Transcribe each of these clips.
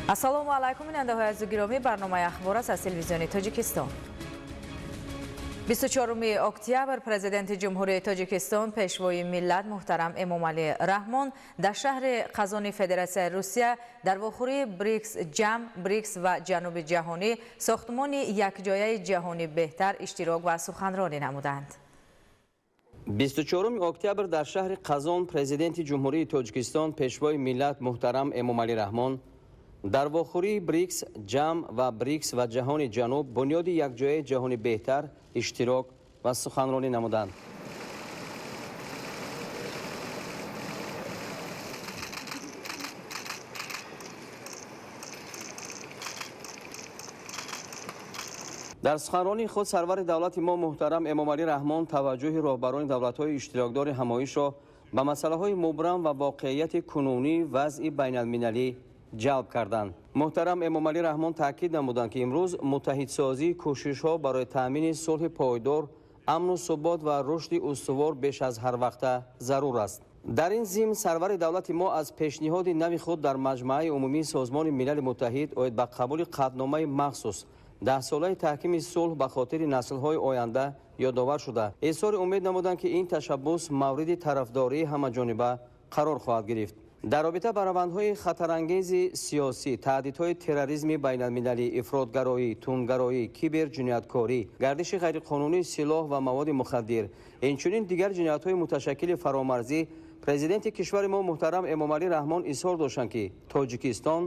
Ассалому алайкум, бинандаҳои азизу гиромӣ, барномаи ахбор аст аз телевизиони Тоҷикистон. 24 октябр Президенти Ҷумҳурии Тоҷикистон, Пешвои миллат муҳтарам Эмомалӣ Раҳмон дар шаҳри Қазони Федератсияи Русия дар вохӯрии БРИКС ҷамъ, БРИКС ва Ҷануби ҷаҳонӣ, сохтмони якҷояи ҷаҳони беҳтар иштирок ва суханронӣ намуданд. 24 октябр дар шаҳри Қазон Президенти Ҷумҳурии Тоҷикистон, Пешвои миллат муҳтарам Эмомалӣ Раҳмон дар вохӯрии БРИКС ҷамъ ва БРИКС ва Ҷаҳони Ҷануб, бунёди якҷояи ҷаҳони беҳтар иштирок ва суханронӣ намуданд. Дар суханронии худ сарвари давлати мо муҳтарам Эмомалӣ Раҳмон таваҷҷӯҳи роҳбарони давлатҳои иштирокдори ҳамоишро ба масъалаҳои мубрам ва воқеияти кунунии вазъи байналмилалӣ ҷалб карданд. Муҳтарам Эмомалӣ Раҳмон таъкид намуданд, ки имрӯз муттаҳидсозии кӯшишҳо барои таъмини сулҳи пойдор, амну субот ва рушди устувор беш аз ҳар вақта зарур аст. Дар ин зимн сарвари давлати мо аз пешниҳоди нави худ дар Маҷмааи умумии Созмони Милали Муттаҳид оид ба қабули қатъномаи махсус даҳсолаи таҳкими сулҳ ба хотири наслҳои оянда ёдовар шуда, изҳори умед намуданд, ки ин ташаббус мавриди тарафдории ҳамаҷониба қарор хоҳад гирифт. Дар робита ба равандҳои хатарангези сиёсӣ, таҳдидҳои терроризми байналмилалӣ, ифротгароӣ, тундгароӣ, киберҷинояткорӣ, гардиши ғайриқонунии силоҳ ва маводи мухаддир, инчунин дигар ҷиноятҳои муташаккили фаромарзӣ, Президенти кишвари мо муҳтарам Эмомалӣ Раҳмон изҳор доштанд, ки Тоҷикистон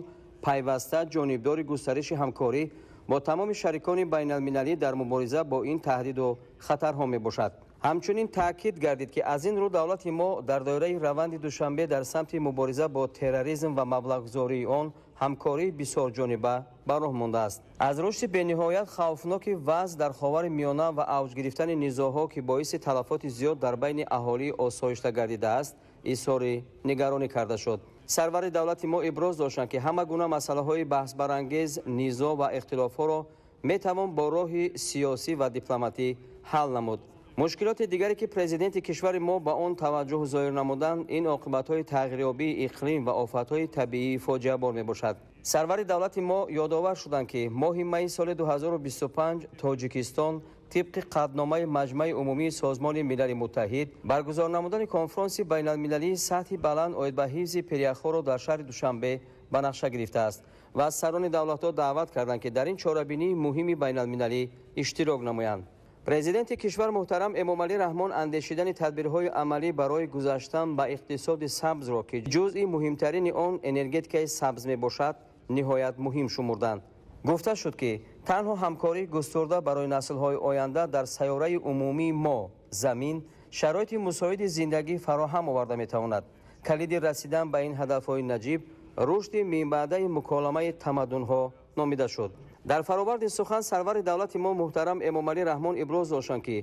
пайваста ҷонибдори густариши ҳамкорӣ бо тамоми шарикони байналмилалӣ дар мубориза бо ин таҳдиду хатарҳо мебошад. Ҳамчунин таъкид гардид, ки аз ин рӯ давлати мо дар доираи раванди Душанбе дар самти мубориза бо терроризм ва маблағгузории он ҳамкории бисёрҷониба ба роҳ мондааст. Аз рушди бениҳоят хавфноки вазъ дар Ховари Миёна ва авҷ гирифтани низоъҳо, ки боиси талафоти зиёд дар байни аҳолии осоишта гардидааст, изҳори нигаронӣ карда шуд. Сарвари давлати мо иброз доштанд, ки ҳама гуна масъалаҳои баҳсбарангез, низоъ ва ихтилофҳоро метавон бо роҳи сиёсӣ ва дипломатӣ ҳал намуд. Мушкилоти дигаре, ки президенти кишвари мо ба он таваҷҷӯҳ зоҳир намуданд, ин оқибатҳои тағйирёбии иқлим ва офатҳои табиии фоҷиабор мебошад. Сарвари давлати мо ёдовар шуданд, ки моҳи майи соли 2025 Тоҷикистон тибқи қатъномаи Маҷмаи умумии Созмони Милали Муттаҳид баргузор намудани конфронси байналмилалии сатҳи баланд оид ба ҳифзи пиряхҳоро дар шаҳри Душанбе ба нақша гирифтааст ва аз сарони давлатҳо даъват карданд, ки дар ин чорабинии муҳими байналмилалӣ иштирок намоянд. Президенти кишвар муҳтарам Эмомалӣ Раҳмон андешидани тадбирҳои амалӣ барои гузаштан ба иқтисоди сабзро, ки ҷузъи муҳимтарини он энергетикаи сабз мебошад, ниҳоят муҳим шумурданд. Гуфта шуд, ки танҳо ҳамкории густурда барои наслҳои оянда дар сайёраи умумии мо, Замин, шароити мусоиди зиндагӣ фароҳам оварда метавонад. Калиди расидан ба ин ҳадафҳои наҷиб рушди минбаъдаи муколамаи тамаддунҳо номида шуд. Дар фароварди сухан сарвари давлати мо муҳтарам Эмомалӣ Раҳмон иброз доштанд, ки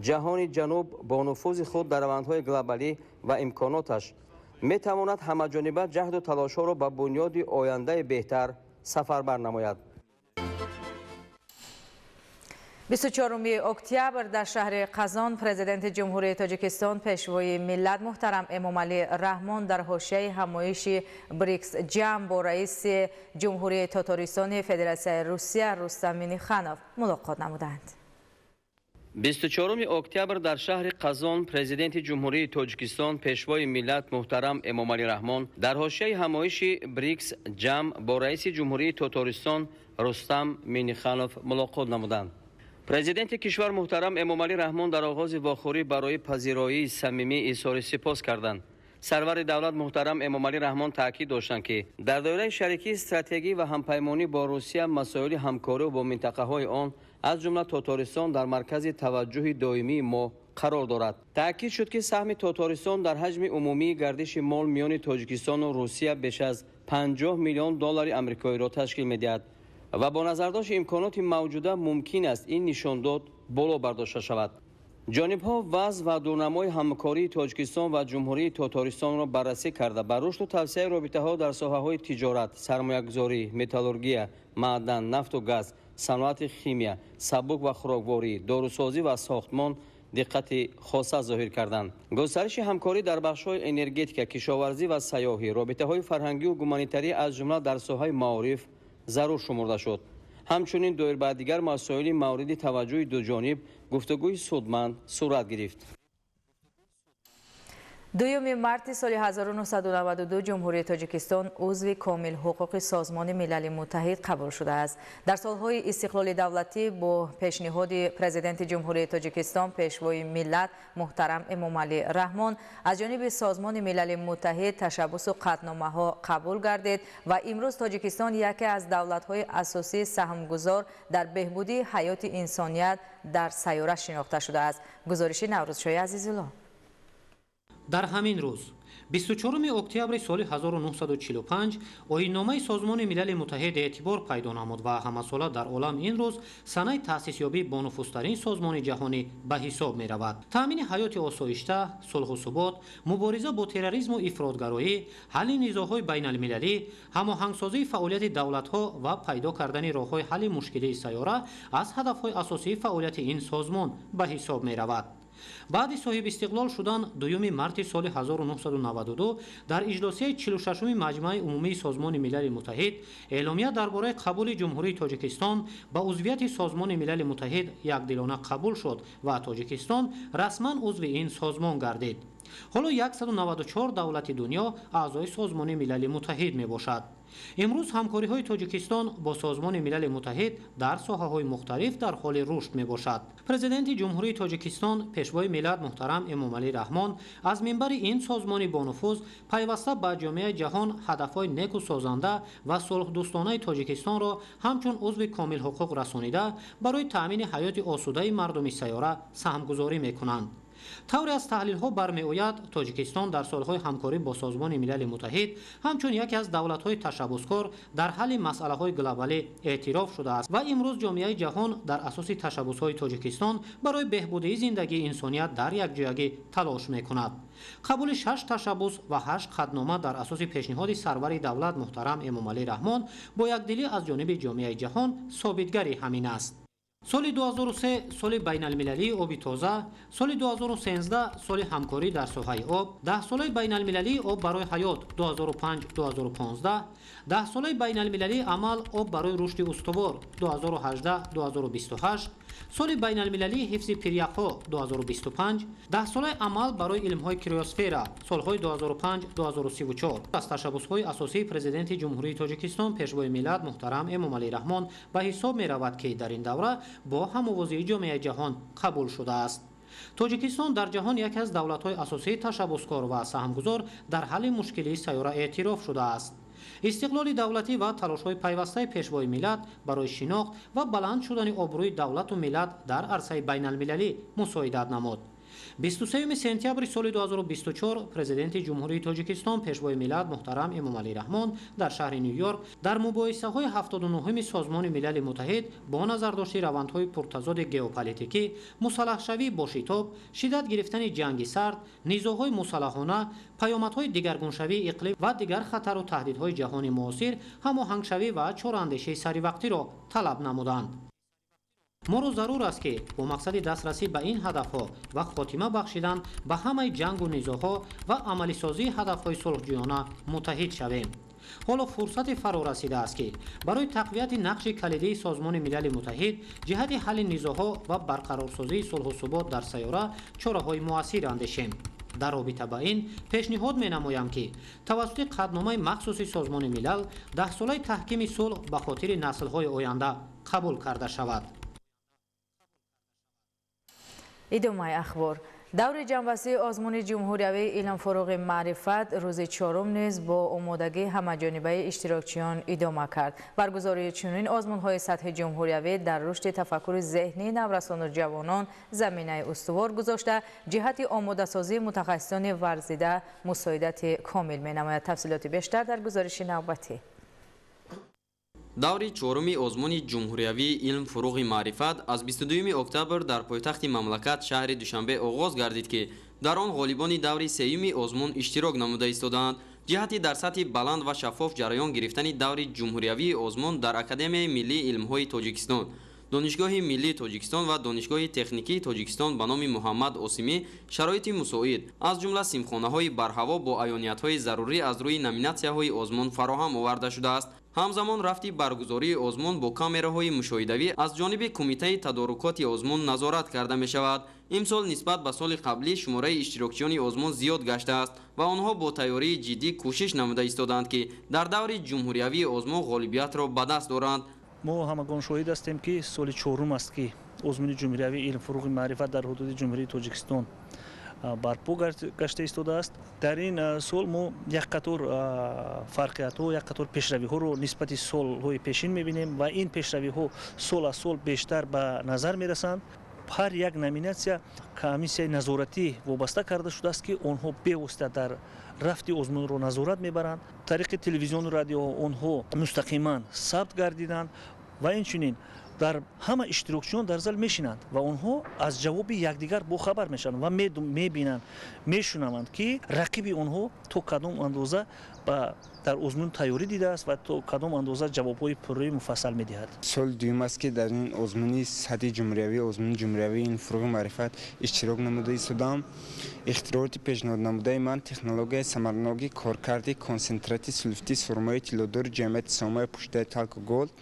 ҷаҳони Ҷануб бо нуфузи худ дар равандҳои глобалӣ ва имконоташ метавонад ҳамаҷониба ҷаҳду талошҳоро ба бунёди ояндаи беҳтар сафарбар намояд. 24 октябр дар шаҳри Қазон Президенти Ҷумҳурии Тоҷикистон, Пешвои миллат муҳтарам Эмомалӣ Раҳмон дар ҳошияи ҳамоиши БРИКС ҷамъ бо раиси Ҷумҳурии Тотористони Федератсияи Русия Рустам Минниханов мулоқот намуданд. 24 октябр дар шаҳри Қазон Президенти Ҷумҳурии Тоҷикистон, Пешвои миллат муҳтарам Эмомалӣ Раҳмон дар ҳошияи ҳамоиши БРИКС ҷамъ бо раиси Ҷумҳурии Тотористон Рустам Минниханов мулоқот намуданд. Президенти кишвар муҳтарам Эмомалӣ Раҳмон дар оғози вохӯрӣ барои пазироии самимӣ изҳори сипос карданд. Сарвари давлат муҳтарам Эмомалӣ Раҳмон таъкид доштанд, ки дар доираи шарикии стратегӣ ва ҳампаймонӣ бо Русия масоили ҳамкорӣ бо минтақаҳои он, аз ҷумла Тотористон, дар маркази таваҷҷӯҳи доимии мо қарор дорад. Таъкид шуд, ки саҳми Тотористон дар ҳаҷми умумии гардиши мол миёни Тоҷикистону Русия беш аз 50 миллион доллари амрикоиро ташкил медиҳад ва бо назардошти имконоти мавҷуда мумкин аст ин нишондод боло бардошта шавад. Ҷонибҳо вазъ ва дурнамои ҳамкории Тоҷикистон ва Ҷумҳурии Тотористонро баррасӣ карда, ба рушду тавсеаи робитаҳо дар соҳаҳои тиҷорат, сармоягузорӣ, металлургия, маъдан, нафту газ, саноати химия, сабук ва хӯрокворӣ, дорусозӣ ва сохтмон диққати хоса зоҳир карданд. Густариши ҳамкорӣ дар бахшҳои энергетика, кишоварзӣ ва сайёҳӣ, робитаҳои фарҳангию гуманитарӣ аз ҷумла дар соҳаи маориф зарур шумурда шуд. Ҳамчунин доир ба дигар масоили мавриди таваҷҷӯҳи дуҷониб гуфтугӯи судманд сурат гирифт. 2 марти соли 1992 Ҷумҳурии Тоҷикистон узви комил ҳуқуқи Созмони Милали Муттаҳид қабул шудааст. Дар солҳои истиқлоли давлатӣ бо пешниҳоди Президенти Ҷумҳурии Тоҷикистон Пешвои миллат муҳтарам Эмомалӣ Раҳмон аз ҷониби Созмони Милали Муттаҳид ташаббусу қатъномаҳо қабул гардид ва имрӯз Тоҷикистон яке аз давлатҳои асосии саҳмгузор дар беҳбудии ҳаёти инсоният дар сайёра шинохта шудааст. Гузориши Наврӯзшоҳи Азизулло. Дар ҳамин рӯз 24 октябри соли 1945 оинномаи Созмони Милали Муттаҳид эътибор пайдо намуд ва ҳамасола дар олам ин рӯз санаи таъсисёбии бонуфузтарин созмони ҷаҳонӣ ба ҳисоб меравад. Таъмини ҳаёти осоишта, сулҳу субот, мубориза бо терроризму ифротгароӣ, ҳалли низоъҳои байналмилалӣ, ҳамоҳангсозии фаъолияти давлатҳо ва пайдо кардани роҳҳои ҳалли мушкилии сайёра аз ҳадафҳои асосии фаъолияти ин созмон ба ҳисоб меравад. Баъди соҳибистиқлол шудан 2 марти соли 1992 дар иҷлосияи 46-уми Маҷмааи умумии Созмони Милали Муттаҳид эъломия дар бораи қабули Ҷумҳурии Тоҷикистон ба узвияти Созмони Милали Муттаҳид якдилона қабул шуд ва Тоҷикистон расман узви ин созмон гардид. Ҳоло 194 давлати дунё аъзои Созмони Милали Муттаҳид мебошад. Имрӯз ҳамкориҳои Тоҷикистон бо Созмони Милали Муттаҳид дар соҳаҳои мухталиф дар ҳоли рушд мебошад. Президенти Ҷумҳурии Тоҷикистон Пешвои миллат муҳтарам Эмомалӣ Раҳмон аз минбари ин созмони бонуфуз пайваста ба ҷомеаи ҷаҳон ҳадафҳои неку созанда ва сулҳдӯстонаи Тоҷикистонро ҳамчун узви комилҳуқуқ расонида барои таъмини ҳаёти осудаи мардуми сайёра саҳмгузорӣ мекунанд. Тавре аз таҳлилҳо бармеояд, Тоҷикистон дар солҳои ҳамкорӣ бо Созмони Милали Муттаҳид ҳамчун яке аз давлатҳои ташаббускор дар ҳалли масъалаҳои глобалӣ эътироф шудааст ва имрӯз ҷомеаи ҷаҳон дар асоси ташаббусҳои Тоҷикистон барои беҳбудии зиндагии инсоният дар якҷоягӣ талош мекунад. Қабули 6 ташаббус ва 8 қатънома дар асоси пешниҳоди сарвари давлат муҳтарам Эмомалӣ Раҳмон бо якдилӣ аз ҷониби ҷомеаи ҷаҳон собитгари ҳамин аст. Соли 2003 соли байналмилалии оби тоза, соли 2013 соли ҳамкорӣ дар соҳаи об, 10-солаи байналмилалии об барои ҳаёт 2005-2015, 10-солаи байналмилалии амал об барои рушди устувор 2018-2028, соли байналмилалии ҳифзи пиряхҳо 2025, 10-солаи амал барои илмҳои криосфера солҳои 2005-2034 аз ташаббусҳои асосии Президенти Ҷумҳурии Тоҷикистон Пешвои миллат муҳтарам Эмомалӣ Раҳмон ба ҳисоб меравад, ки дар ин давра бо ҳамовозии ҷомеаи ҷаҳон қабул шудааст. Тоҷикистон дар ҷаҳон яке аз давлатҳои асосии ташаббускор ва саҳмгузор дар ҳалли мушкилии сайёра эътироф шудааст. Истиқлоли давлатӣ ва талошҳои пайвастаи Пешвои миллат барои шинохт ва баланд шудани обрӯи давлату миллат дар арсаи байналмилалӣ мусоидат намуд. 23 сентябри соли 2024 Президенти Ҷумҳурии Тоҷикистон Пешвои миллат муҳтарам Эмомалӣ Раҳмон дар шаҳри Ню-Йорк дар мубоҳисаҳои 79-ми Созмони Милали Муттаҳид бо назардошти равандҳои пуртазоди геополитикӣ, мусаллаҳшавӣ бо шитоб, шиддат гирифтани ҷанги сард, низоъҳои мусаллаҳона, паёмадҳои дигаргуншавии иқлим ва дигар хатару таҳдидҳои ҷаҳони муосир ҳамоҳангшавӣ ва чораандешии саривақтиро талаб намуданд. Моро зарур аст, ки бо мақсади дастрасӣ ба ин ҳадафҳо ва хотима бахшидан ба ҳамаи ҷангу низоъҳо ва амалисозии ҳадафҳои сулҳҷӯёна муттаҳид шавем. Ҳоло фурсате фаро расидааст, ки барои тақвияти нақши калидии Созмони Милали Муттаҳид ҷиҳати ҳалли низоъҳо ва барқарорсозии сулҳу субот дар сайёра чораҳои муассир андешем. Дар робита ба ин пешниҳод менамоям, ки тавассути қатъномаи махсуси Созмони Милал 10-солаи таҳкими сулҳ ба хотири наслҳои оянда қабул карда шавад. Идомаи ахбор. Даври ҷамъбастии озмуни ҷумҳуриявии илмфуруғи маърифат рӯзи чорум низ бо омодагии ҳамаҷонибаи иштирокчиён идома кард. Баргузории чунин озмунҳои сатҳи ҷумҳуриявӣ дар рушди тафаккури зеҳнии наврасону ҷавонон заминаи устувор гузошта, ҷиҳати омодасозии мутахассисони варзида мусоидати комил менамояд. Тафсилоти бештар дар гузориши навбатӣ. Даври чоруми озмуни ҷумҳуриявии илм фуруғи маърифат аз 22 октябр дар пойтахти мамлакат шаҳри Душанбе оғоз гардид, ки дар он ғолибони даври сеюми озмун иштирок намуда истодаанд. Ҷиҳати дар сатҳи баланд ва шаффоф ҷараён гирифтани даври ҷумҳуриявии озмун дар Академияи миллии илмҳои Тоҷикистон Донишгоҳи миллии Тоҷикистон ва Донишгоҳи техникии Тоҷикистон ба номи Муҳаммад Осимӣ шароити мусоид, аз ҷумла симхонаҳои барҳаво бо аёниятҳои зарурӣ аз рӯи номинатсияҳои озмун фароҳам оварда шудааст. Ҳамзамон рафти баргузории озмун бо камераҳои мушоҳидавӣ аз ҷониби Кумитаи тадорукоти озмун назорат карда мешавад. Имсол нисбат ба соли қаблӣ шумораи иштирокчиёни озмун зиёд гаштааст ва онҳо бо тайёрии ҷиддӣ кӯшиш намуда истодаанд, ки дар даври ҷумҳуриявии озмун ғолибиятро ба даст доранд. Мо ҳамагон шоҳид ҳастем, ки соли чорум аст, ки озмуни ҷумҳуриявии илм фуруғи маърифат дар ҳудуди Ҷумҳурии Тоҷикистон барпо гашта истодааст. Дар ин сол мо як қатор фарқиятҳо, як қатор пешравиҳоро нисбати солҳои пешин мебинем ва ин пешравиҳо сол аз сол бештар ба назар мерасанд. Ҳар як номинатсия комиссияи назоратӣ вобаста карда шудааст, ки онҳо бевосита дар рафти озмунро назорат мебаранд. Тариқи телевизиону радио онҳо мустақиман сабт гардиданд ва инчунин дар ҳама иштирокчиён дар зал мешинанд ва онҳо аз ҷавоби якдигар бохабар мешаванд ва мебинанд, мешунаванд, ки рақиби онҳо то кадом андоза дар озмун тайёрӣ дидааст ва то кадом андоза ҷавобҳои пурраи муфассал медиҳад. Соли дуюм аст, ки дар ин озмуни сатҳи ҷумҳуриявӣ, озмуни ҷумҳуриявии илм фуруғи маърифат иштирок намуда истодаам. Ихтирооти пешниҳоднамудаи ман технологияи самарноки коркарди консентрати сулфити сурмаи тиллодори ҷамъияти сомаи пӯшидаи Талко Голд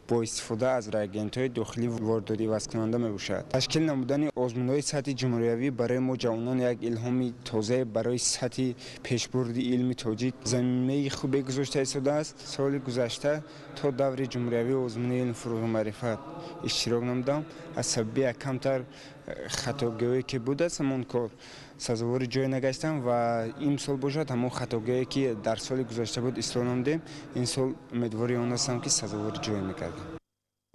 бо истифода аз реагентҳои дохилӣ воридоти ивазкунанда мебошад. Ташкил намудани озмунҳои сатҳи ҷумҳуриявӣ барои мо ҷавонон як илҳоми тозае барои сатҳи пешбурди илми тоҷик заминаи хубе гузошта истодааст. Соли гузашта то даври ҷумҳуриявии озмуни илм фуруғи маърифат иштирок намудам. Аз сабаби як камтар хатогиҳое, ки будааст, ҳамон кор сазовори ҷое нагаштам ва имсол бошад, ҳамон хатогиҳое, ки дар соли гузашта буд, ислоҳ намудем. Ин сол умедвори он ҳастам, ки сазовори ҷое мекардем.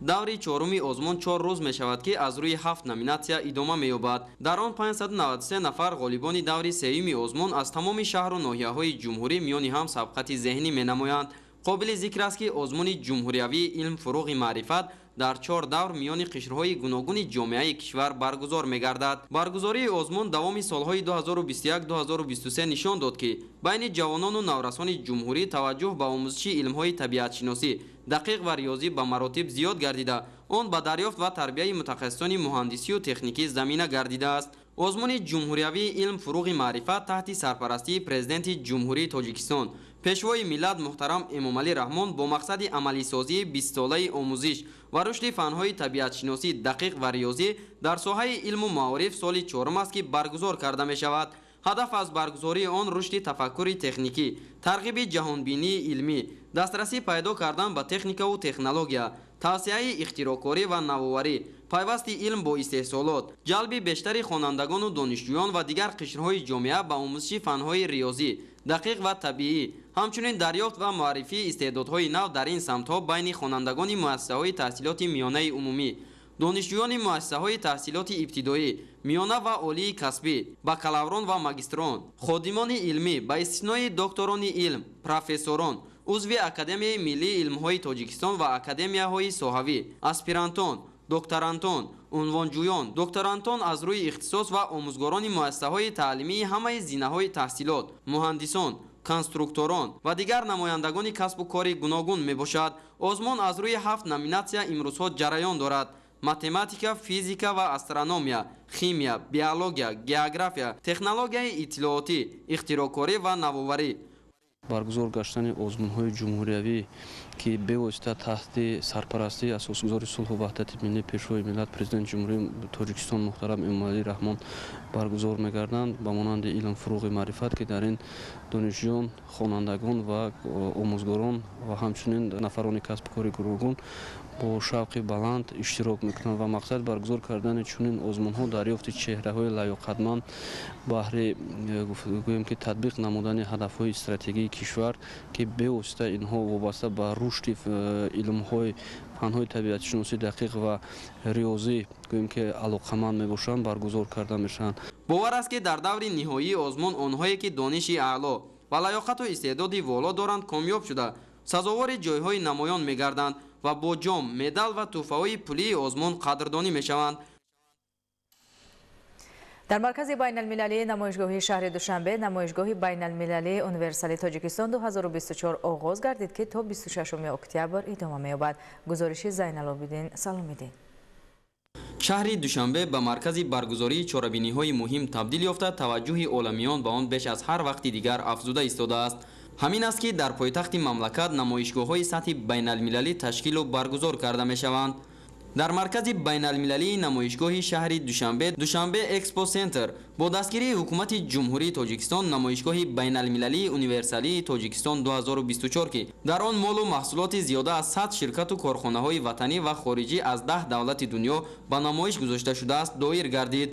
Даври чоруми озмун 4 рӯз мешавад, ки аз рӯи ҳафт номинатсия идома меёбад. Дар он 593 нафар ғолибони даври сеюми озмун аз тамоми шаҳру ноҳияҳои ҷумҳурӣ миёни ҳам сабқати зеҳнӣ менамоянд. Қобили зикр аст, ки озмуни ҷумҳуриявии илм фуруғи маърифат дар чор давр миёни қишрҳои гуногуни ҷомеаи кишвар баргузор мегардад. Баргузории озмун давоми солҳои 2021-2023 нишон дод, ки байни ҷавонону наврасони ҷумҳурӣ таваҷҷӯҳ ба омӯзиши илмҳои табиатшиносӣ, дақиқ ва риёзӣ ба маротиб зиёд гардида, он ба дарёфт ва тарбияи мутахассисони муҳандисию техникӣ замина гардидааст. Озмуни ҷумҳуриявии илм фуруғи маърифат таҳти сарпарастии Президенти Ҷумҳурии Тоҷикистон, Пешвои миллат муҳтарам Эмомалӣ Раҳмон бо мақсади амалисозии бистсолаи омӯзиш ва рушди фанҳои табиатшиносӣ, дақиқ ва риёзӣ дар соҳаи илму маориф соли чорум аст, ки баргузор карда мешавад. Ҳадаф аз баргузории он рушди тафаккури техникӣ, тарғиби ҷаҳонбинии илмӣ, дастрасӣ пайдо кардан ба техникаву технология, тавсеаи ихтироъкорӣ ва навоварӣ, пайвасти илм бо истеҳсолот, ҷалби бештари хонандагону донишҷӯён ва дигар қишрҳои ҷомеа ба омӯзиши фанҳои риёзӣ, дақиқ ва табиӣ, ҳамчунин дарёфт ва муаррифии истеъдодҳои нав дар ин самтҳо байни хонандагони муассисаҳои таҳсилоти миёнаи умумӣ, донишҷӯёни муассисаҳои таҳсилоти ибтидоӣ, миёна ва олии касбӣ, бакалаврон ва магистрон, ходимони илмӣ ба истиснои докторони илм, профессорон, узви Академияи миллии илмҳои Тоҷикистон ва академияҳои соҳавӣ, аспирантон, докторантон, унвонҷӯён, докторантон аз рӯи ихтисос ва омӯзгорони муассисаҳои таълимии ҳамаи зинаҳои таҳсилот, муҳандисон, конструкторон ва дигар намояндагони касбу кори гуногун мебошад. Озмун аз рӯи ҳафт номинатсия имрӯзҳо ҷараён дорад: математика, физика ва астрономия, химия, биология, география, технологияи иттилоотӣ, ихтироъкорӣ ва навоварӣ. Баргузор гаштани озмунҳои ҷумҳуриявӣ, ки бевосита таҳти сарпарастии Асосгузори сулҳу ваҳдати миллӣ, Пешвои миллат, Президенти Ҷумҳурии Тоҷикистон муҳтарам Эмомалӣ Раҳмон баргузор мегарданд, ба монанди илм фуруғи маърифат, ки дар ин донишҷӯён, хонандагон ва омӯзгорон ва ҳамчунин нафарони касбу кори гуногун бо шавқи баланд иштирок мекунанд ва мақсади баргузор кардани чунин озмунҳо дарёфти чеҳраҳои лаёқатманд баҳри гӯем ки татбиқ намудани ҳадафҳои стратегии кишвар, ки бевосита инҳо вобаста ба рушди илмҳои фанҳои табиатшиносӣ, дақиқ ва риёзӣ гӯем ки алоқаманд мебошанд, баргузор карда мешаванд. Бовар аст, ки дар даври ниҳоии озмун онҳое, ки дониши аъло ва лаёқату истеъдоди воло доранд, комёб шуда, сазовори ҷойҳои намоён мегарданд ва бо ҷом, медал ва тӯҳфаҳои пулии озмун қадрдонӣ мешаванд. Дар маркази байналмилалии намоишгоҳи шаҳри Душанбе намоишгоҳи байналмилалии универсали Тоҷикистон 2024 оғоз гардид, ки то 26 октябр идома меёбад. Гузориши Зайналобиддин Саломиддин. Шаҳри Душанбе ба маркази баргузории чорабиниҳои муҳим табдил ёфта, таваҷҷӯҳи оламиён ба он беш аз ҳар вақти дигар афзуда истодааст. Ҳамин аст, ки дар пойтахти мамлакат намоишгоҳҳои сатҳи байналмилалӣ ташкилу баргузор карда мешаванд. Дар маркази байналмилалии намоишгоҳи шаҳри Душанбе, Душанбе Экспо Центр, бо дастгирии ҳукумати Ҷумҳурии Тоҷикистон намоишгоҳи байналмилалии универсалии Тоҷикистон 2024, ки дар он молу маҳсулоти зиёда аз 100 ширкату корхонаҳои ватанӣ ва хориҷӣ аз 10 давлати дунё ба намоиш гузошта шудааст, доир гардид.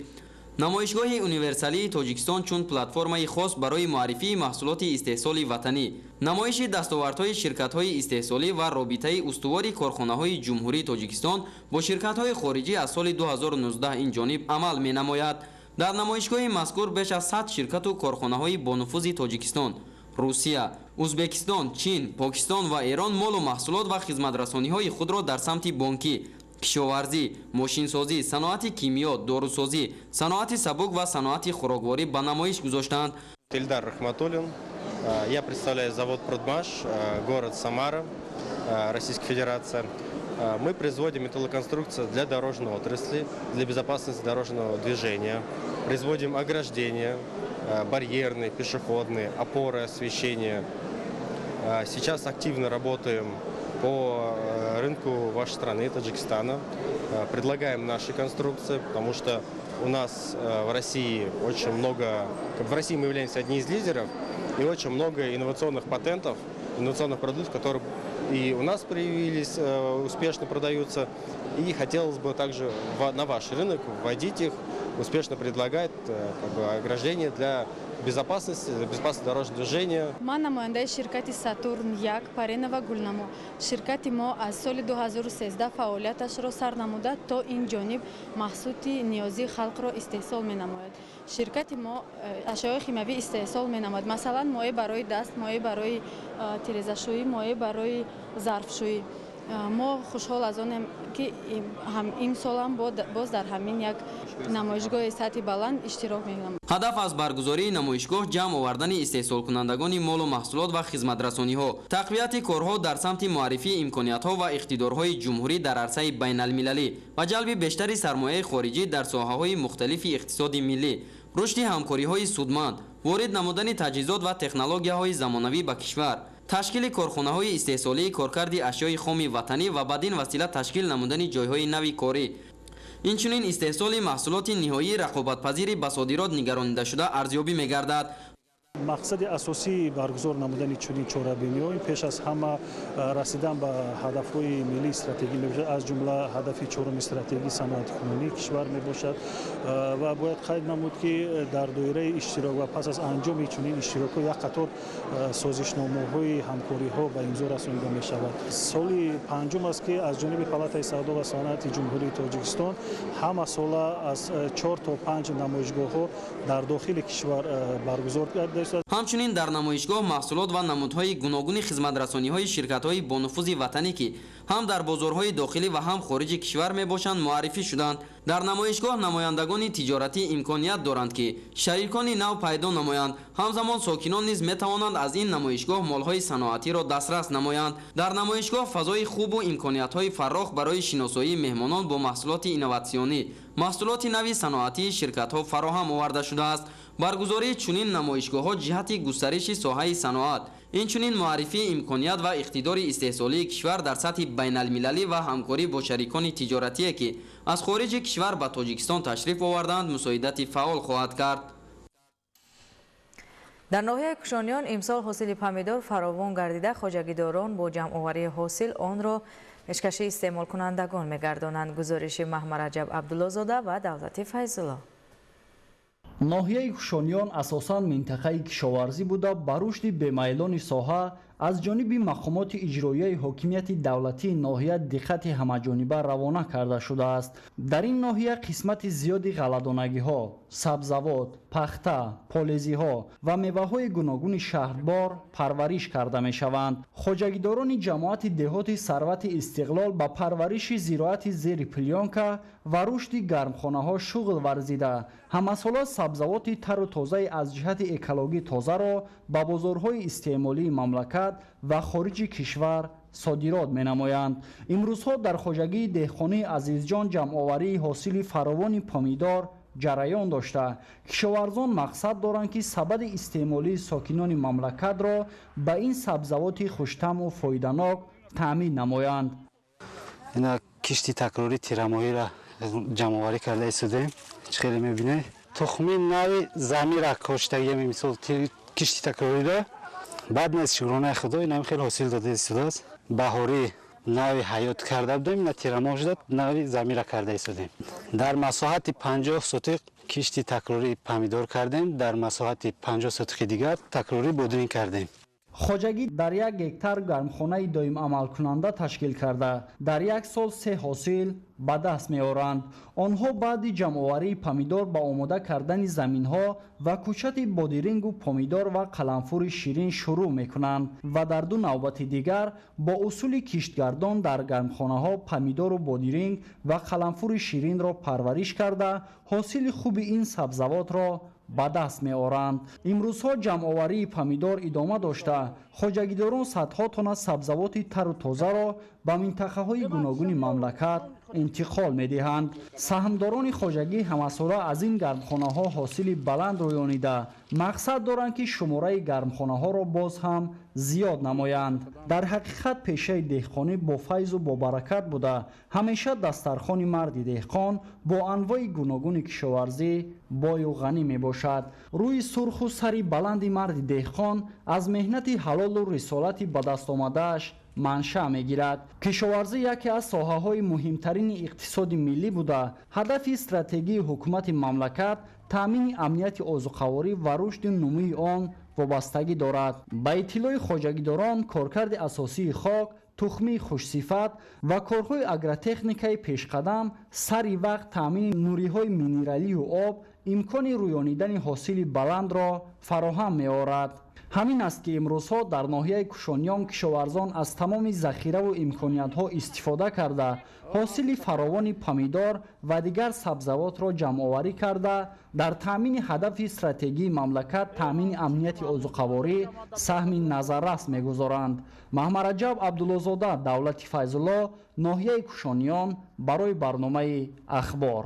Намоишгоҳи универсалии Тоҷикистон чун платформаи хос барои муаррифии маҳсулоти истеҳсоли ватанӣ, намоиши дастовардҳои ширкатҳои истеҳсолӣ ва робитаи устувори корхонаҳои Ҷумҳурии Тоҷикистон бо ширкатҳои хориҷӣ аз соли 2019 ин ҷониб амал менамояд. Дар намоишгоҳи мазкур беш аз 100 ширкату корхонаҳои бонуфузи Тоҷикистон, Русия, Узбекистон, Чин, Покистон ва Эрон молу маҳсулот ва хизматрасониҳои худро дар самти бонкӣ, кишоварзӣ, мошинсозӣ, саноати кимиё, дорусозӣ, саноати сабук ва саноати хӯрокворӣ ба намоиш гузоштанд. Ильдар Рахматуллин. Я представляю завод «Продмаш», город Самара, Российская Федерация. Мы производим металлоконструкции для дорожной отрасли, для безопасности дорожного движения. Производим ограждения, барьерные, пешеходные, опоры освещения. Сейчас активно работаем по рынку вашей страны, Таджикистана. Предлагаем наши конструкции, потому что у нас в России очень много... В России мы являемся одними из лидеров, и очень много инновационных патентов, инновационных продуктов, которые и у нас проявились, успешно продаются. И хотелось бы также на ваш рынок вводить их, успешно предлагать, как бы, ограждения для безопасности, для безопасности дорожного движения. Ман намояндаи ширкати Сатурн як Паренова Гулнамо. Ширкати мо аз соли 2013 фаъолияташро сар намуда, то ин ҷониб маҳсулоти ниёзии халқро истеҳсол менамояд. Ширкати мо ашёи химиявӣ истеҳсол менамояд, масалан, моеъ барои даст, моеъ барои тирезашӯӣ, моеъ барои зарфшӯӣ. Мо хушҳол аз онем, ки имсолам боз дар ҳамин як намоишгоҳи сатҳи баланд иштирок менамоем. Ҳадаф аз баргузории намоишгоҳ ҷамъ овардани истеҳсолкунандагони молу маҳсулот ва хизматрасониҳо, тақвияти корҳо дар самти муаррифии имкониятҳо ва иқтидорҳои ҷумҳурӣ дар арсаи байналмилалӣ ва ҷалби бештари сармояи хориҷӣ дар соҳаҳои мухталифи иқтисоди миллӣ, рушди ҳамкориҳои судманд, ворид намудани таҷҳизот ва технологияҳои замонавӣ ба кишвар, ташкили корхонаҳои истеҳсолии коркарди ашёи хоми ватанӣ ва бадин васила ташкил намудани ҷойҳои нави корӣ, инчунин истеҳсоли маҳсулоти ниҳоии рақобатпазири ба содирот нигаронидашуда арзёбӣ мегардад. Мақсади асосии баргузор намудани чунин чорабиниҳо пеш аз ҳама расидан ба ҳадафҳои миллии стратегӣ мебошад, аз ҷумла ҳадафи чоруми стратегии саноаткунонии кишвар мебошад. Ва бояд қайд намуд, ки дар доираи иштирок ва пас аз анҷоми чунин иштирокҳо як қатор созишномаҳои ҳамкориҳо ба имзо расонида мешавад. Соли панҷум аст, ки аз ҷониби Палатаи савдо ва саноати Ҷумҳурии Тоҷикистон ҳамасола аз 4 то 5 намоишгоҳҳо дар дохили кишвар баргузор гардида. Ҳамчунин дар намоишгоҳ маҳсулот ва намудҳои гуногуни хизматрасониҳои ширкатҳои бонуфузи ватанӣ, ки ҳам дар бозорҳои дохилӣ ва ҳам хориҷи кишвар мебошанд, муаррифӣ шуданд. Дар намоишгоҳ намояндагони тиҷоратӣ имконият доранд, ки шарикони нав пайдо намоянд. Ҳамзамон сокинон низ метавонанд аз ин намоишгоҳ молҳои саноатиро дастрас намоянд. Дар намоишгоҳ фазои хубу имкониятҳои фаррох барои шиносоии меҳмонон бо маҳсулоти инноватсионӣ, маҳсулоти нави саноатии ширкатҳо фароҳам оварда шудааст. Баргузории чунин намоишгоҳҳо ҷиҳати густариши соҳаи саноат, инчунин муаррифии имконият ва иқтидори истеҳсолии кишвар дар сатҳи байналмилалӣ ва ҳамкорӣ бо шарикони тиҷоратие, ки аз хориҷи кишвар ба Тоҷикистон ташриф овардаанд, мусоидати фаъол хоҳад кард. Дар ноҳияи Кушониён имсол ҳосили помидор фаровон гардида, хоҷагидорон бо ҷамъоварии ҳосил онро пешкаши истеъмолкунандагон мегардонанд. Гузориши Маҳмараҷаб Абдуллозода ва Давлати Файзулло. Ноҳияи Кушониён асосан минтақаи кишоварзӣ буда, ба рушди бемайлони соҳа аз ҷониби мақомоти иҷроияи ҳокимияти давлатии ноҳия диққати ҳамаҷониба равона карда шудааст. Дар ин ноҳия қисмати зиёди ғалладонагиҳо, сабзавот, пахта, полезиҳо ва меваҳои гуногуни шаҳрбор парвариш карда мешаванд. Хоҷагидорони ҷамоати деҳоти Сарвати Истиқлол ба парвариши зироати зери плёнка ва рушди гармхонаҳо шуғл варзида, ҳамасола сабзавоти тару тозаи аз ҷиҳати экологӣ тозаро ба бозорҳои истеъмолии мамлакат мамлакат ва хориҷи кишвар содирот менамоянд. Имрӯзҳо дар хоҷагии деҳқонии Азизҷон ҷамъоварии ҳосили фаровони помидор ҷараён дошта, кишоварзон мақсад доранд, ки сабади истеъмолии сокинони мамлакатро ба ин сабзавоти хуштаму фоиданок таъмин намоянд. Ина кишти такрорӣ тирамоҳиро ҷамъоварӣ карда истодем. Чӣ хеле мебинед, тухми нави замира коштагием имсол кишти такрориро. Баъд аз шукронаи Худо инам хеле ҳосил дода истодааст. Баҳорӣ нави ҳаёт карда будем, ина тирамоҳ шуда, нави замира карда истодем. Дар масоҳати 50 сотиқ кишти такрорӣ помидор кардем, дар масоҳати 50 сотиқи дигар такрорӣ бодринг кардем. Хоҷагӣ дар 1 гектар гармхонаи доимамалкунанда ташкил карда, дар як сол се ҳосил ба даст меоранд. Онҳо баъди ҷамъоварии помидор ба омода кардани заминҳо ва кӯчати бодирингу помидор ва қаламфури ширин шурӯъ мекунанд ва дар ду навбати дигар бо усули киштгардон дар гармхонаҳо помидору бодиринг ва қаламфури ширинро парвариш карда, ҳосили хуби ин сабзавотро ба даст меоранд. Имрӯзҳо ҷамъоварии помидор идома дошта, хоҷагидорон садҳо тонна сабзавоти тару тозаро ба минтақаҳои гуногуни мамлакат интиқол медиҳанд. Саҳмдорони хоҷагӣ ҳамасола аз ин гармхонаҳо ҳосили баланд рӯёнида, мақсад доранд, ки шумораи гармхонаҳоро боз ҳам зиёд намоянд. Дар ҳақиқат, пешаи деҳқонӣ бо файзу бобаракат буда, ҳамеша дастархони марди деҳқон бо анвои гуногуни кишоварзӣ бою ғанӣ мебошад. Рӯи сурху сари баланди марди деҳқон аз меҳнати ҳалолу рисолати ба даст омадааш маншаъ мегирад. Кишоварзӣ яке аз соҳаҳои муҳимтарини иқтисоди миллӣ буда, ҳадафи стратегии ҳукумати мамлакат таъмини амнияти озуқаворӣ ва рушди нумӯи он вобастагӣ дорад. Ба иттилои хоҷагидорон, коркарди асосии хок, тухмии хушсифат ва корҳои агротехникаи пешқадам, сари вақт таъмини нуриҳои минералию об имкони рӯёнидани ҳосили баландро фароҳам меорад. Ҳамин аст, ки имрӯзҳо дар ноҳияи Кушониён кишоварзон аз тамоми захираву имкониятҳо истифода карда, ҳосили фаровони помидор ва дигар сабзавотро ҷамъоварӣ карда, дар таъмини ҳадафи стратегии мамлакат, таъмини амнияти озуқаворӣ саҳми назаррас мегузоранд. Маҳмараҷаб Абдуллозода, Давлати Файзулло, ноҳияи Кушониён, барои барномаи «Ахбор».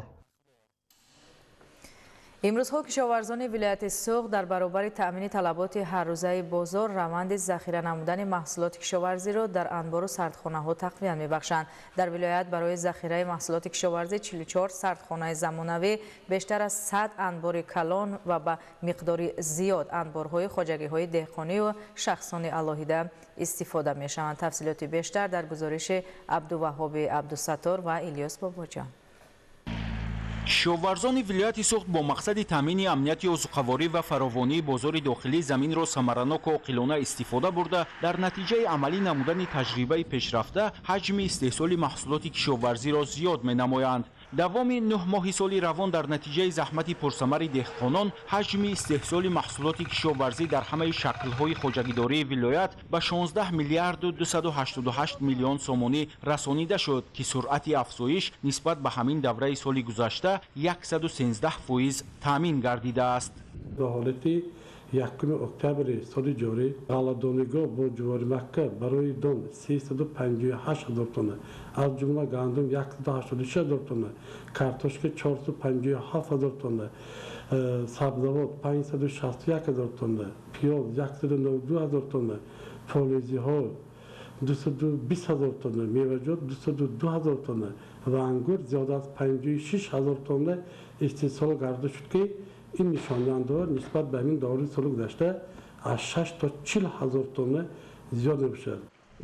Имрӯзҳо кишоварзони вилояти Суғд дар баробари таъмини талаботи ҳаррӯзаи бозор, раванди захира намудани маҳсулоти кишоварзиро дар анбору сардхонаҳо тақвият мебахшанд. Дар вилоят барои захираи маҳсулоти кишоварзӣ 44 сардхонаи замонавӣ, бештар аз 100 анбори калон ва ба миқдори зиёд анборҳои хоҷагиҳои деҳқонию шахсони алоҳида истифода мешаванд. Тафсилоти бештар дар гузориши Абдуваҳҳоби Абдусаттор ва Илёс Бобоҷон. Кишоварзони вилояти Суғд бо мақсади таъмини амнияти озуқаворӣ ва фаровонии бозори дохилӣ заминро самараноку оқилона истифода бурда, дар натиҷаи амалӣ намудани таҷрибаи пешрафта ҳаҷми истеҳсоли маҳсулоти кишоварзиро зиёд менамоянд. Давоми 9 моҳи соли равон дар натиҷаи заҳмати пурсамари деҳқонон ҳаҷми истеҳсоли маҳсулоти кишоварзӣ дар ҳамаи шаклҳои хоҷагидории вилоят ба 16 миллиарду 288 миллион сомонӣ расонида шуд, ки суръати афзоиш нисбат ба ҳамин давраи соли гузашта 113% таъмин гардидааст. Ба ҳолати 1 октябри соли ҷорӣ ғалладонигоҳ бо ҷуворимакка барои дон 358 ҳазор тонна, аз ҷумла гандум 186 ҳазор тонна, картошка 457 ҳазор тонна, сабзавот 561 ҳазор тонна, пиёз 192 ҳазор тонна, полезиҳо 220 ҳазор тонна, меваҷот 202 ҳазор тонна ва ангур зиёда аз 56 ҳазор тонна истеҳсол гарда шуд, ки ин нишондиҳандаҳо нисбат ба ҳамин давраи соли гузашта аз 6 то 40 ҳазор тонна зиёд мебошад.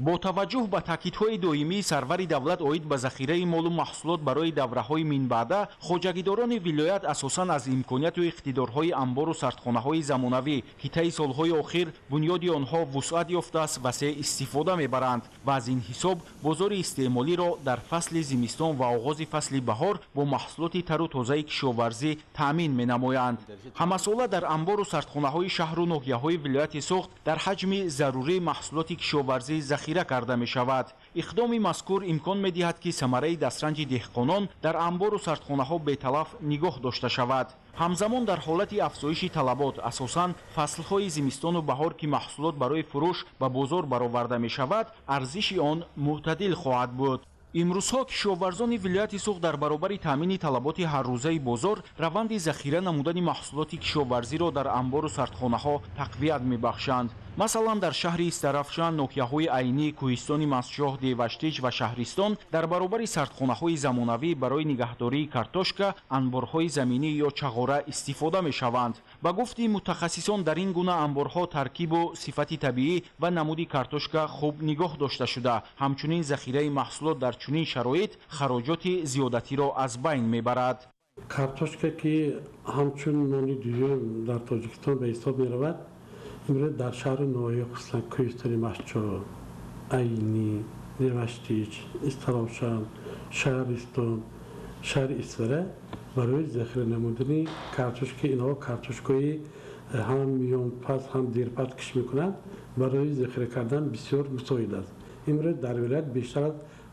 Бо таваҷҷӯҳ ба таъкидҳои доимии сарвари давлат оид ба захираи молу маҳсулот барои давраҳои минбаъда, хоҷагидорони вилоят асосан аз имконияту иқтидорҳои анбору сардхонаҳои замонавӣ, ки таи солҳои охир бунёди онҳо вусъат ёфтааст, васеъ истифода мебаранд ва аз ин ҳисоб бозори истеъмолиро дар фасли зимистон ва оғози фасли баҳор бо маҳсулоти тару тозаи кишоварзӣ таъмин менамоянд. Ҳамасола дар анбору сардхонаҳои шаҳру ноҳияҳои вилояти Суғд дар ҳаҷми зарурии маҳсулоти кишоварзӣ захира захира карда мешавад. Иқдоми мазкур имкон медиҳад, ки самараи дастранҷи деҳқонон дар анбору сардхонаҳо беталаф нигоҳ дошта шавад. Ҳамзамон дар ҳолати афзоиши талабот, асосан фаслҳои зимистону баҳор, ки маҳсулот барои фурӯш ба бозор бароварда мешавад, арзиши он мӯътадил хоҳад буд. Имрӯзҳо кишоварзони вилояти Суғд дар баробари таъмини талаботи ҳаррӯзаи бозор раванди захира намудани маҳсулоти кишоварзиро дар анбору сардхонаҳо тақвият мебахшанд. Масалан, дар шаҳри Истарафшан, ноҳияҳои Айнӣ, кӯҳистони Мастчоҳ, Деваштич ва Шаҳристон дар баробари сардхонаҳои замонавӣ барои нигаҳдории картошка анборҳои заминӣ ё чағора истифода мешаванд. Ба гуфти мутахассисон, дар ин гуна анборҳо таркибу сифати табиӣ ва намуди картошка хуб нигоҳ дошта шуда, ҳамчунин захираи маҳсулот дар чунин шароит хароҷоти зиёдатиро аз байн мебарад. Картошка, ки ҳамчун нони дуюм дар Тоҷикистон ба ҳисоб меравад, имрӯз дар шаҳру ноҳия, хусусан кӯҳистони Мастчоҳ, Айнӣ, Деваштич, Истаравшан, Шаҳристон, шаҳри Исфара барои захира намудани картошка, инҳо картошкаи ҳам миёнпаз, ҳам дерпаз кишт мекунанд, барои захира кардан бисёр мусоид аст. Имрӯз дар вилоят бештар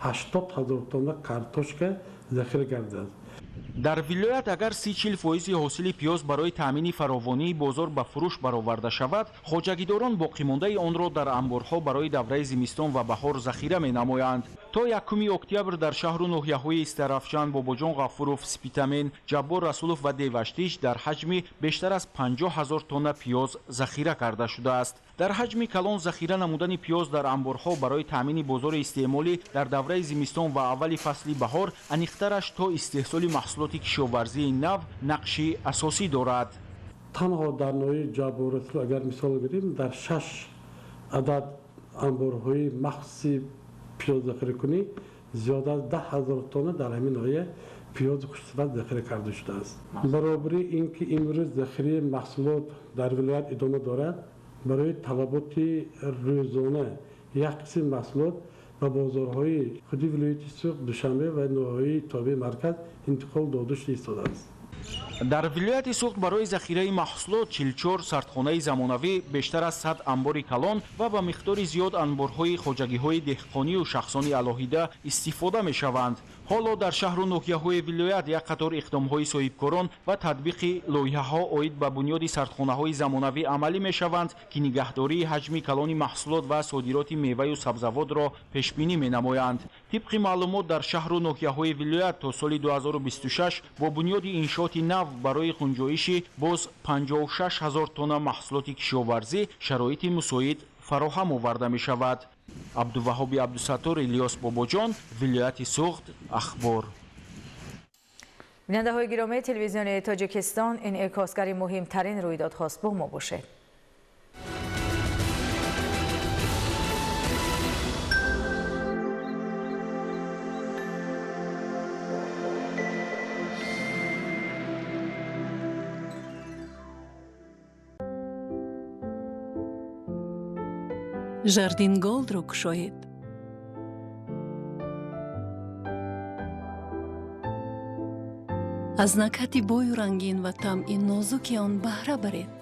аз 80 ҳазор тонна картошка захира гардидааст. Дар вилоят агар 30-40 фоизи ҳосили пиёз барои таъмини фаровонии бозор ба фурӯш бароварда шавад, хоҷагидорон боқимондаи онро дар анборҳо барои давраи зимистон ва баҳор захира менамоянд. То 1 октябр дар шаҳру ноҳияҳои Истарафшан, Бобоҷон Ғафуров, Спитамен, Ҷаббор Расулов ва Деваштич дар ҳаҷми бештар аз 50 ҳазор тонна пиёз захира карда шудааст. Дар ҳаҷми калон захира намудани пиёз дар анборҳо барои таъмини бозори истеъмолӣ дар давраи зимистон ва аввали фасли баҳор, аниқтараш то истеҳсоли маҳсулоти кишоварзии нав, нақши асосӣ дорад. Танҳо дар ноҳияи Ҷаббор Расулов агар мисол гирем, дар 6 адад анборҳои махсуси пиёз захиракунӣ зиёда аз 10 ҳазор тонна дар ҳамин ноҳия пиёзи хушсифат захира карда шудааст. Баробари ин ки имрӯз захираи маҳсулот дар вилоят идома дорад, барои талаботи рӯзона як қисми маҳсулот ба бозорҳои худи вилояти Суғд, Душанбе ва ноҳияи тобеи марказ интиқол дода шуда истодааст. Дар вилояти Суғд барои захираи маҳсулот 44 сардхонаи замонавӣ, бештар аз 100 анбори калон ва ба миқдори зиёд анборҳои хоҷагиҳои деҳқонию шахсони алоҳида истифода мешаванд. Ҳоло дар шаҳру ноҳияҳои вилоят як қатор иқдомҳои соҳибкорон ва татбиқи лоиҳаҳо оид ба бунёди сардхонаҳои замонавӣ амалӣ мешаванд, ки нигаҳдории ҳаҷми калони маҳсулот ва содироти меваю сабзавотро пешбинӣ менамоянд. Тибқи маълумот, дар шаҳру ноҳияҳои вилоят то соли 2026 бо бунёди иншооти нав барои ғунҷоиши боз 56 ҳазор тонна маҳсулоти кишоварзӣ шароити мусоид фароҳам оварда мешавад. Абдуваҳоби Абдусаттор, Илёс Бобоҷон, вилояти Суғд, Ахбор. Бинандаҳои гиромии телевизиони Тоҷикистон, ин инъикосгари муҳимтарин рӯйдодҳост. Бо мо бошед. Жардин Голдро кушоед. Аз накҳати бою рангин ва тамъи нозуки он баҳра баред.